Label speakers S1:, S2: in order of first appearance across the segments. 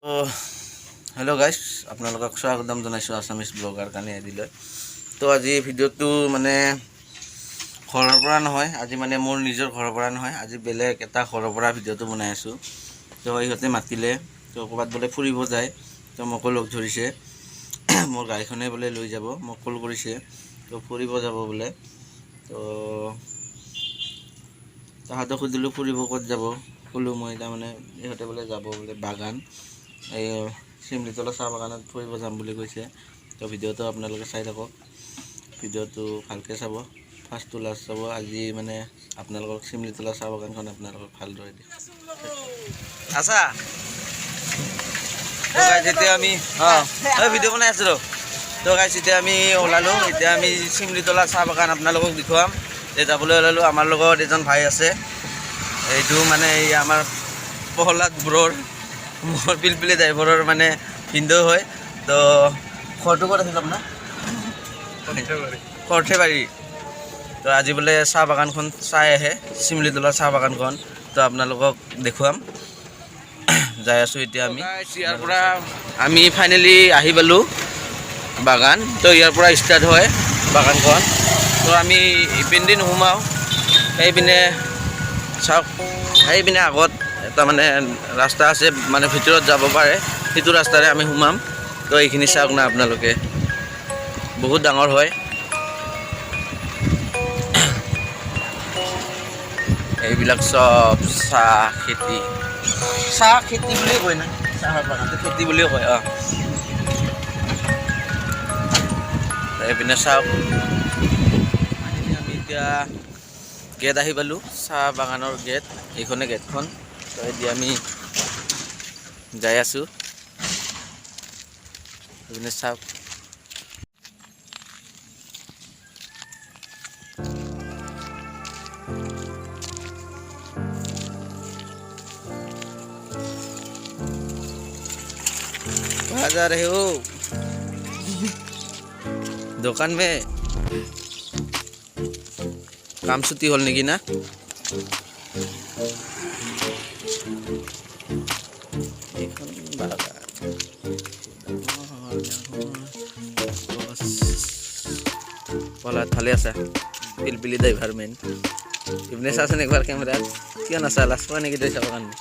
S1: Hello' গাইছ, আপোনালোকক স্বাগতম জনাইছোঁ আছামিজ ব্লগাৰ কাৰণে আজিলৈ। তো আজি ভিডিঅ'টো মানে ঘৰৰ পৰা নহয়, আজি মানে মোৰ নিজৰ ঘৰৰ পৰা নহয়, আজি বেলেগ এটা ঘৰৰ পৰা ভিডিঅ'টো বনাই আছোঁ। তো ইহঁতে মাতিলে, তো ক'ৰবাত বোলে ফুৰিব যায়, তো মোকো লগ ধৰিছে। মোৰ গাড়ীখনে বোলে লৈ যাব, মোক কল কৰিছে। তো ফুৰিব যাব বোলে। তো তাহাঁতক সুধিলোঁ ফুৰিব ক'ত যাব, ক'লোঁ মই তাৰমানে ইহঁতে বোলে যাব বোলে বাগান, এই চিমলিতলা চাহ বাগানত ফুৰিব যাম বুলি কৈছে। তো ভিডিঅ'টো আপোনালোকে চাই থাকক, ভিডিঅ'টো ভালকৈ চাব, ফাৰ্ষ্ট টু লাষ্ট চাব। আজি মানে আপোনালোকক চিমলিতলা চাহ বাগানখন আপোনালোকক ভালদৰে দিম। আছা তো গাইছ, এতিয়া আমি অঁ ভিডিঅ' বনাই আছোঁ। তো গাইছ, এতিয়া আমি ওলালোঁ। এতিয়া আমি চিমলিতলা চাহ বাগান আপোনালোকক দেখুৱাম। এতিয়া যাবলৈ ওলালোঁ। আমাৰ লগত এজন ভাই আছে, এইটো মানে এই আমাৰ প্ৰহ্লাদ ব্ৰৰ, মোৰ পিলপিলি ড্ৰাইভাৰৰ মানে ভিনদেউ হয়। তো ঘৰটো ক'ত আছিল আপোনাৰ? সৰ্থেবাৰী। তো আজি বোলে চাহ বাগানখন চাই আহে, চিমলিতলা চাহ বাগানখন। তো আপোনালোকক দেখুৱাম, যাই আছোঁ এতিয়া আমি। ইয়াৰ পৰা আমি ফাইনেলি আহি পালোঁ বাগান। তো ইয়াৰ পৰা ষ্টাৰ্ট হয় বাগানখন। তো আমি ইপিনেদি নোসোমাওঁ, সেইপিনে চাওক, সেইপিনে আগত এটা মানে ৰাস্তা আছে, মানে ভিতৰত যাব পাৰে, সেইটো ৰাস্তাৰে আমি সোমাম। তো এইখিনি চাওক না আপোনালোকে, বহুত ডাঙৰ হয়। এইবিলাক চব চাহ খেতি, চাহ খেতি বুলিয়ে কয় না, চাহৰ বাগানটো খেতি বুলিয়ে কয়। অঁ, এইপিনে চাওক, আমি এতিয়া গেট আহি পালোঁ, চাহ বাগানৰ গেট, এইখনে গেটখন। তো এতিয়া আমি যাই আছোঁ, এইপিনে চাওক। कहाँ जा रहे हो? দোকান মে কাম ছুটি হ'ল নেকি না? এইখন বাগান, ডাঙৰ ডাঙৰ গছ। পলাত ভালে আছা? পিলপিলি ড্ৰাইভাৰ মেন, ইপিনে চাচোন একবাৰ কেমেৰাত। কিয় নাচা? লাজ পোৱা নেকি তই চাব কাৰণে?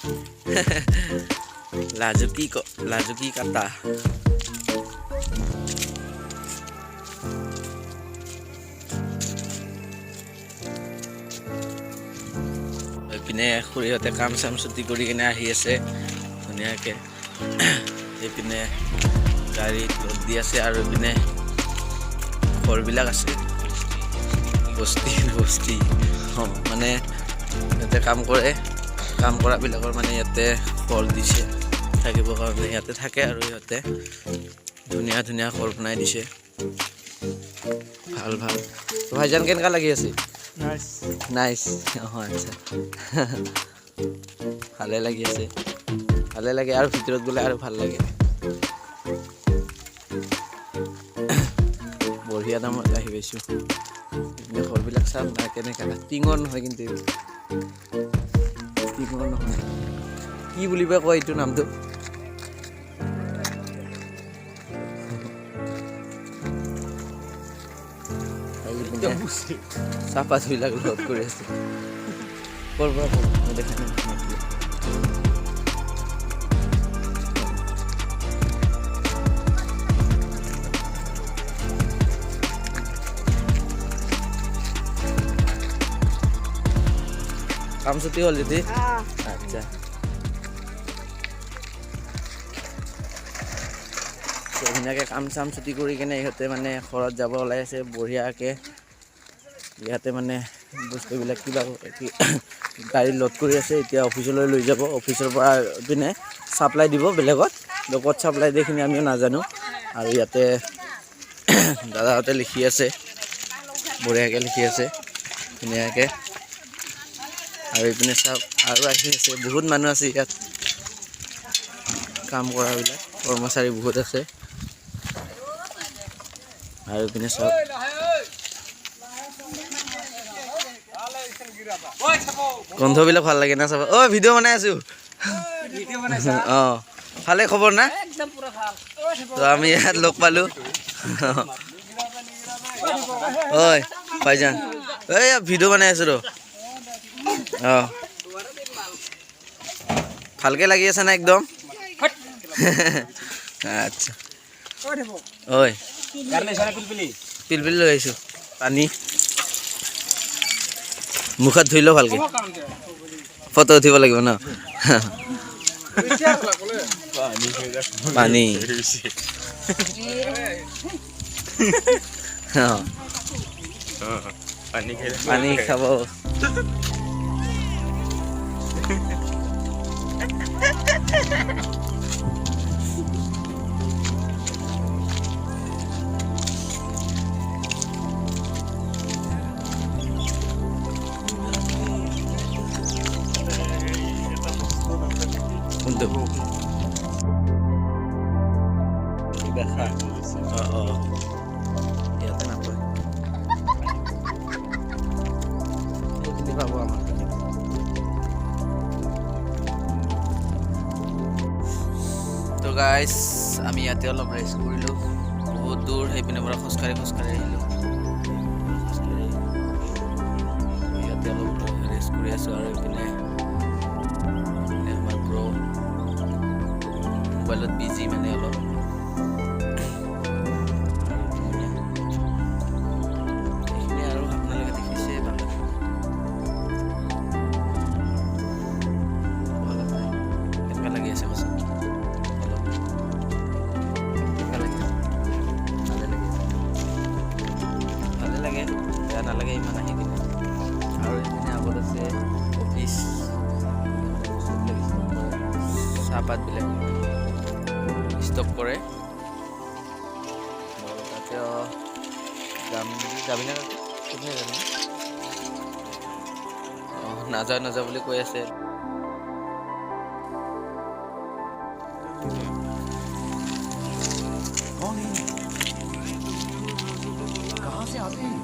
S1: লাজুকী ক, লাজুকী কাটা। এইপিনে খুৰীহঁতে কাম চাম ছুটি কৰি কিনে আহি আছে ধুনীয়াকৈ। এইপিনে গাড়ীত লোড দি আছে আৰু এইপিনে ঘৰবিলাক আছে, বস্তি বস্তি। অঁ, মানে ইয়াতে কাম কৰে, কাম কৰাবিলাকৰ মানে ইয়াতে ঘৰ দিছে থাকিবৰ কাৰণে, ইয়াতে থাকে আৰু ইহঁতে ধুনীয়া ধুনীয়া ঘৰ বনাই দিছে, ভাল ভাল। ভাইজান, কেনেকুৱা লাগি আছে? নাইচ। অঁ, আচ্ছা, ভালে লাগি আছে, ভালে লাগে আৰু ভিতৰত গ'লে আৰু ভাল লাগে। বঢ়িয়া দামত আহি পাইছোঁ। এইপিনে ঘৰবিলাক চাওক না কেনেকুৱা, টিঙৰ নহয় কিন্তু, টিঙৰ নহয়, কি বুলিবা কয় এইটো নামটো? এইপিনে চাহপাতবিলাক লোড কৰি আছে। ক'ৰ পৰা ক'ৰ মই দেখা নাই। কাম ছুটি হ'ল যদি? আচ্ছা, ধুনীয়াকৈ কাম চাম ছুটি কৰি কিনে ইহঁতে মানে ঘৰত যাব ওলাই আছে বঢ়িয়াকৈ। ইয়াতে মানে বস্তুবিলাক কিবা গাড়ী লোড কৰি আছে, এতিয়া অফিচলৈ লৈ যাব, অফিচৰ পৰা পিনে ছাপ্লাই দিব বেলেগত। ক'ত ছাপ্লাই দিয়ে এইখিনি আমিও নাজানো। আৰু ইয়াতে দাদাহঁতে লিখি আছে, বঢ়িয়াকৈ লিখি আছে ধুনীয়াকৈ। আৰু এইপিনে চাওক, আৰু আহি আছে, বহুত মানুহ আছে ইয়াত কাম কৰাবিলাক, কৰ্মচাৰী বহুত আছে। আৰু এইপিনে চাওক, গন্ধবিলাক ভাল লাগে না চাব। অ' ভিডিঅ' বনাই আছোঁ। অঁ, ভালে খবৰ না? তো আমি ইয়াত লগ পালোঁ। ঐ ভাইজান, এই ভিডিঅ' বনাই আছো ৰ। অঁ, ভালকে লাগি আছে না একদম? আচ্ছা, ঐ পিলপিলি লৈ আহিছোঁ। পানী মুখত ধুই ল ভালকে, ফটো উঠিব লাগিব ন। পানী অঁ, পানী খাব। কোনটো? অঁ, ইয়াতে নাপায়, সেইখিনি পাব আমাৰ পিনে। তো গাইজ, আমি ইয়াতে অলপ ৰেষ্ট কৰিলোঁ। বহুত দূৰ সেইপিনৰ পৰা খোজকাঢ়ি খোজকাঢ়ি আহিলোঁ। খোজকাঢ়ি ইয়াতে অলপ ৰেষ্ট কৰি আছোঁ। আৰু এইপিনে এইপিনে আমাৰ ব্ৰ মোবাইলত বিজি মানে অলপ। আৰু ধুনীয়া এইখিনি আৰু আপোনালোকে দেখিছে বাগান। ভাল আছে। কেনেকুৱা লাগি আছে কচোন অলপ? কেনেকুৱা লাগি আছে? ভালে লাগি আছে, ভালে লাগে, বেয়া নালাগে ইমান আহি কিনে। আৰু এইপিনে আগত আছে অফিচ, বস্তুবিলাক ষ্টক কৰে, চাহপাতবিলাক ষ্টক কৰে। আৰু তাতে যাম নেকি? যাবি না তাতে? কোনে যাবি? অঁ, নাযাওঁ নাযাওঁ বুলি কৈ আছে।
S2: कौन है ये? कहाँ से आते हैं?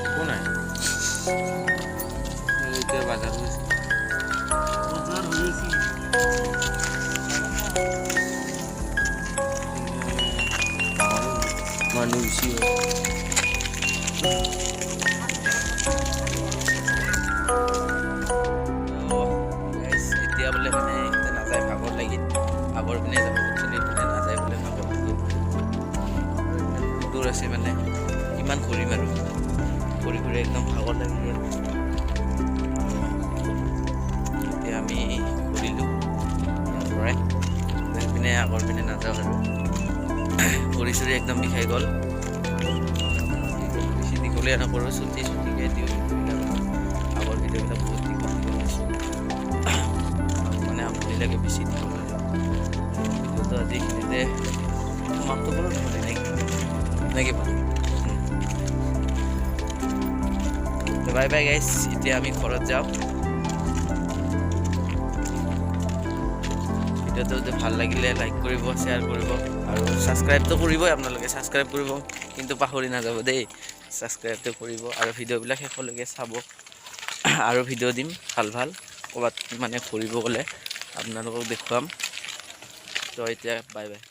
S1: একো নাই, এতিয়া বাজাৰ হৈছে।
S3: বজাৰ হৈ আছে।
S1: মানুহ বেছি হয়। Guys, এতিয়া বোলে মানে এতিয়া নাযায়, ভাগৰ লাগিল। আগৰ পিনে যাব খুজিছিলোঁ, ইপিনে নাযায় বোলে, ভাগৰ লাগিল। আৰু এইপিনে বহুত দূৰ আছে, মানে কিমান ঘূৰিম আৰু, ঘূৰি ঘূৰি একদম ভাগৰ লাগি গ'ল। এতিয়া আমি ঘূৰিলোঁ ইয়াৰ পৰাই। সেইপিনে আগৰ পিনে নাযাওঁ আৰু, ভৰি চৰি একদম বিষাই গ'ল। বেছি দীঘলীয়া নকৰোঁ, চুটি চুটিকৈ দিওঁ ভিডিঅ'বিলাক। আগৰ ভিডিঅ'বিলাক বহুত দীঘল দীঘল হৈছে আৰু মানে আমনি লাগে বেছি দীঘল হ'লে। ভিডিঅ'টো আজি এইখিনিতে সমাপ্ত কৰোঁ নহ'লে, নেকি নে কি? বাই বাই গাইছ, এতিয়া আমি ঘৰত যাওঁ। ভিডিঅ'টো যদি ভাল লাগিলে লাইক কৰিব, শ্বেয়াৰ কৰিব আৰু ছাবস্ক্ৰাইবটো কৰিবই। আপোনালোকে ছাবস্ক্ৰাইব কৰিব কিন্তু পাহৰি নাযাব দেই। ছাবস্ক্ৰাইবটো কৰিব আৰু ভিডিঅ'বিলাক শেষলৈকে চাব। আৰু ভিডিঅ' দিম ভাল ভাল, ক'ৰবাত মানে ঘূৰিব গ'লে আপোনালোকক দেখুৱাম। তো এতিয়া বাই বাই।